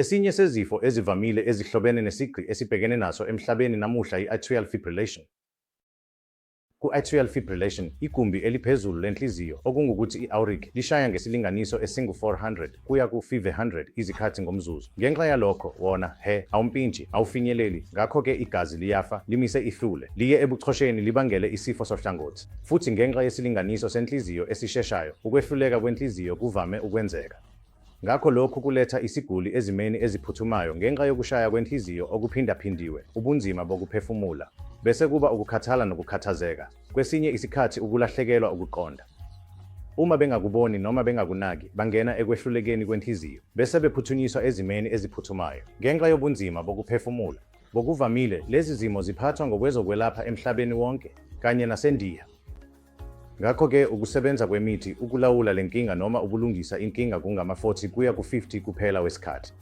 Esinye sezifo ezivamile ezihlobene nesigqi esibhekene naso emhlabeni namuhla i-atrial fibrillation. Ku-atrial fibrillation, igumbi eliphezulu lenhliziyo, okungukuthi i-auricle, lishaya ngesilinganiso esingu-400 kuya ku-500 izikhathi ngomzuzu. Ngenxa yalokho, wona, he, awumpintshi, awufinyeleli, ngakho-ke igazi liyafa, limise ihlule, liye ebuchosheni libangele isifo sohlangothi. Futhi ngenxa yesilinganiso senhliziyo esisheshayo, ukwehluleka kwenhliziyo kuvame ukwenzeka. Ngakho lokhu kuletha isiguli ezimeni eziphuthumayo ngenxa yokushaya kwenhliziyo okuphindaphindiwe, ubunzima bokuphefumula, bese kuba ukukhathala nokukhathazeka, kwesinye isikhathi ukulahlekelwa ukuqonda. Uma bengakuboni noma bengakunaki, bangena ekwehlulekeni kwenhliziyo, bese bephuthunyiswa ezimeni eziphuthumayo ngenxa yobunzima bokuphefumula. Ngokuvamile, lezi zimo ziphathwa ngokwezokwelapha emhlabeni wonke, kanye naseNdiya. Ngakho-ke ukusebenza kwemithi ukulawula le nkinga noma ukulungisa inkinga kungama-40 kuya ku-50 kuphela wesikhathi.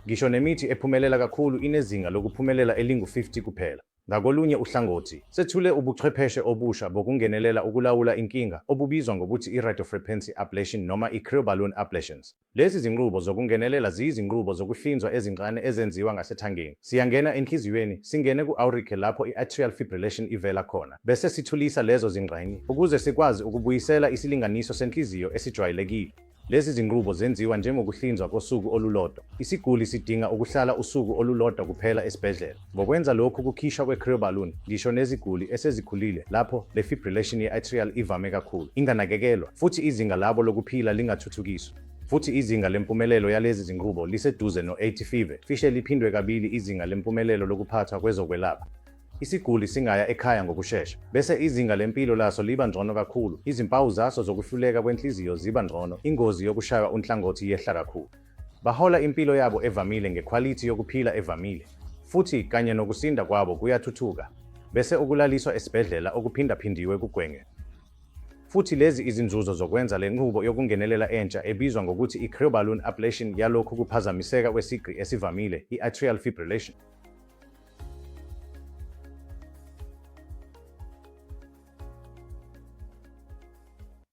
Ngisho nemithi ephumelela kakhulu inezinga lokuphumelela elingu-50 kuphela. Ngakolunye uhlangothi, sethule ubuchwepheshe obusha bokungenelela ukulawula inkinga obubizwa ngokuthi i-radiofrequency ablation noma i-cryoballoon ablations. Lezi zinqubo zokungenelela ziyizinqubo zokuhlinzwa ezincane ezenziwa ngasethangeni. Siyangena enhliziyweni, singene ku-auricle lapho i-atrial fibrillation ivela khona, bese sithulisa lezo zingxenye ukuze sikwazi ukubuyisela isilinganiso senhliziyo esijwayelekile. Lezi zinqubo zenziwa njengokuhlinzwa kosuku olulodwa. Isiguli sidinga ukuhlala usuku olulodwa kuphela esibhedlela. Ngokwenza lokhu kukhishwa kwe-cryoballoon, ngisho neziguli esezikhulile lapho le fibrillation ye-atrial ivame kakhulu, inganakekelwa, futhi izinga labo lokuphila lingathuthukiswa. Futhi izinga lempumelelo yalezi zinqubo liseduze no-85, cishe liphindwe kabili izinga lempumelelo lokuphathwa kwezokwelapha. Isiguli singaya ekhaya ngokushesha, bese izinga lempilo laso liba ngcono kakhulu, izimpawu zaso zokuhluleka kwenhliziyo ziba ngcono, ingozi yokushaywa unhlangothi yehla kakhulu. Bahola impilo yabo evamile ngekhwalithi yokuphila evamile, futhi kanye nokusinda kwabo kuyathuthuka, bese ukulaliswa esibhedlela okuphindaphindiwe kugwenywe. Futhi lezi izinzuzo zokwenza le nqubo yokungenelela entsha ebizwa ngokuthi i-cryoballoon ablation yalokhu kuphazamiseka kwesigqi esivamile, i-atrial fibrillation.